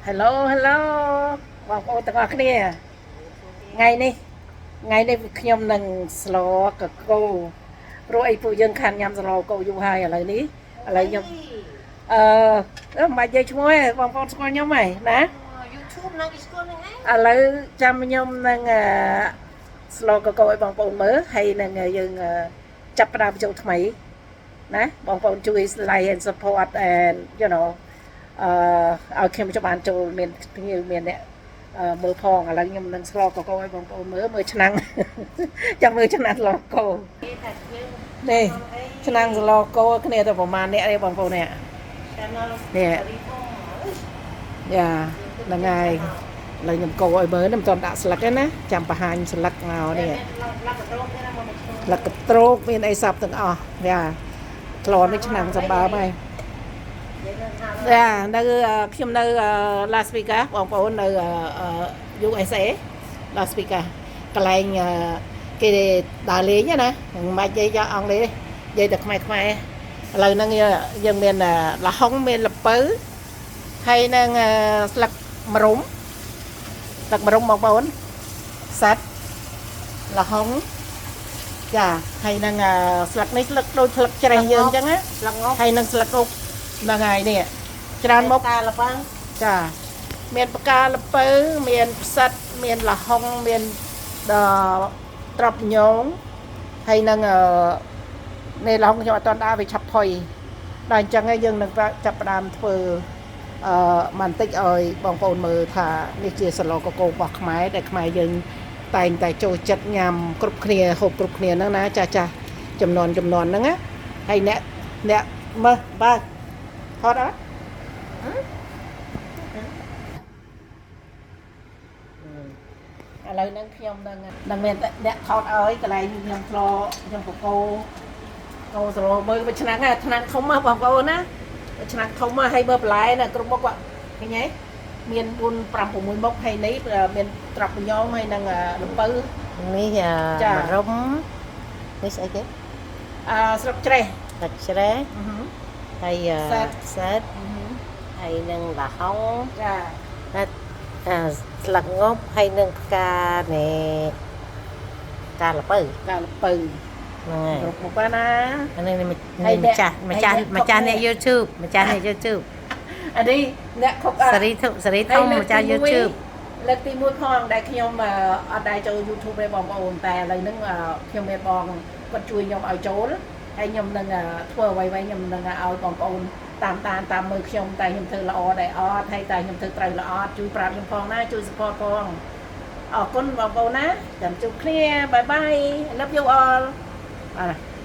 Hello, hello បងប្អូនទាំងអស់គ្នាថ្ងៃនេះថ្ងៃនេះខ្ញុំនឹងស្លកកូព្រោះអីពួកយើងខានញ៉ាំស្លកកូយូរហើយឥឡូវនេះឥឡូវខ្ញុំអឺមិនបាច់និយាយឈ្មោះទេបងប្អូនស្គាល់ខ្ញុំហើយណា YouTube ណាគេស្គាល់ហ្នឹងឯង ឥឡូវចាំខ្ញុំនឹងអឺស្លកកូឲ្យបងប្អូនមើលហើយនឹងយើងចាប់ផ្ដើមចូលថ្មីណាបងប្អូនជួយ like and support and អឺឲ្យខ្ញុំចបានចូលមានភ្ញៀវមានអ្នកអឺមើលផងឥឡូវខ្ញុំនឹងស្លកកូឲ្យបងប្អូនមើលមើលឆ្នាំង ចាំមើលឆ្នាំងស្លកកូ គេថាយើង នេះឆ្នាំងស្លកកូគ្នាទៅប្រហែលអ្នកទេបងប្អូននេះ channel នេះយ៉ាហ្នឹងហើយឥឡូវខ្ញុំកូរឲ្យមើលមិនទាន់ដាក់ស្លឹកទេណាចាំបង្ហាញស្លឹកមកនេះ ឡាប់ត្រោកគេណាមកមក ស្លឹកកត្រោកមានអីសពទាំងអស់យ៉ាក្លននេះឆ្នាំងសម្បើមហើយយ៉ានៅខ្ញុំនៅ Las Vegas បងប្អូននៅ USA Las Vegas កន្លែងគេដើរលេងណាមិនបាច់និយាយអង់គ្លេសទេនិយាយតែខ្មែរខ្មែរឥឡូវហ្នឹងយើងមានលហុងមានលពៅហើយនឹងស្លឹកម្រុំស្លឹកម្រុំបងប្អូនសัตว์លហុងចាហើយនឹងស្លឹកនេះស្លឹកដូចស្លឹកច្រេះយើងអញ្ចឹងណា ស្លឹកងប់ ហើយនឹងស្លឹកអុកហ្នឹងហើយនេះច្រើនមុខ តាលប៉ាំង ចាមានផ្កាលពៅមានផ្សិតមានលហុងមានដល់ត្រប់ញងហើយនឹងអឺនេះលហុងខ្ញុំអត់តន់ដាក់វាឆាប់ផុយដល់អញ្ចឹងហើយយើងនឹងចាប់ផ្ដើមធ្វើអឺបន្តិចឲ្យបងប្អូនមើលថានេះជាសឡកកូរបស់ខ្មែរដែលខ្មែរយើងតែងតែចូលចិត្តញ៉ាំគ្រប់គ្នាហូបគ្រប់គ្នាហ្នឹងណាចាស់ចាស់ចំនួនចំនួនហ្នឹងណាហើយអ្នកអ្នកមើលបើថតអត់ ឥឡូវហ្នឹងខ្ញុំនឹងនឹងមានអ្នកថតឲ្យកន្លែងខ្ញុំធ្លោខ្ញុំកកោកោសរមើលមួយឆ្នាំងឆ្នាំងធំហ៎បងប្អូនណាឆ្នាំងធំហ៎ហើយមើលបន្លែណាគ្រប់មុខឃើញទេមាន4 5 6មុខហើយនេះមានត្រប់ញងហើយនឹងលំពៅ នេះ ចា មរុំនេះស្អីគេ អឺស្លឹកច្រេះ ស្លឹកជ្រេះហើយ សិត សិតហើយនឹងលហុង ចា ហើយអាស្លឹកងប់ហើយនឹងផ្កានេះផ្កាលពៅ កាលពៅ ហ្នឹងហើយ គ្រប់មុខណា អានេះនេះ ហើយអ្នក ម្ចាស់ម្ចាស់ ហើយអ្នក ម្ចាស់អ្នក YouTube ម្ចាស់អ្នក YouTube អានេះអ្នកខុក សេរីធុសេរីធំម្ចាស់ YouTube លើកទី1ផងដែលខ្ញុំអត់ដែរចូល YouTube ទេបងប្អូនតែឥឡូវហ្នឹងខ្ញុំមានបងគាត់ជួយខ្ញុំឲ្យចូលហើយខ្ញុំនឹងធ្វើអ្វីៗខ្ញុំនឹងឲ្យបងប្អូនតាមតាមតាមមើលខ្ញុំតែខ្ញុំធ្វើល្អដែរអត់ហើយតែខ្ញុំធ្វើត្រូវល្អអត់ជួយប្រាប់ខ្ញុំផងណាជួយ support ផងអរគុណបងប្អូនណាចាំជួបគ្នាbye bye. Love you all. បាទ។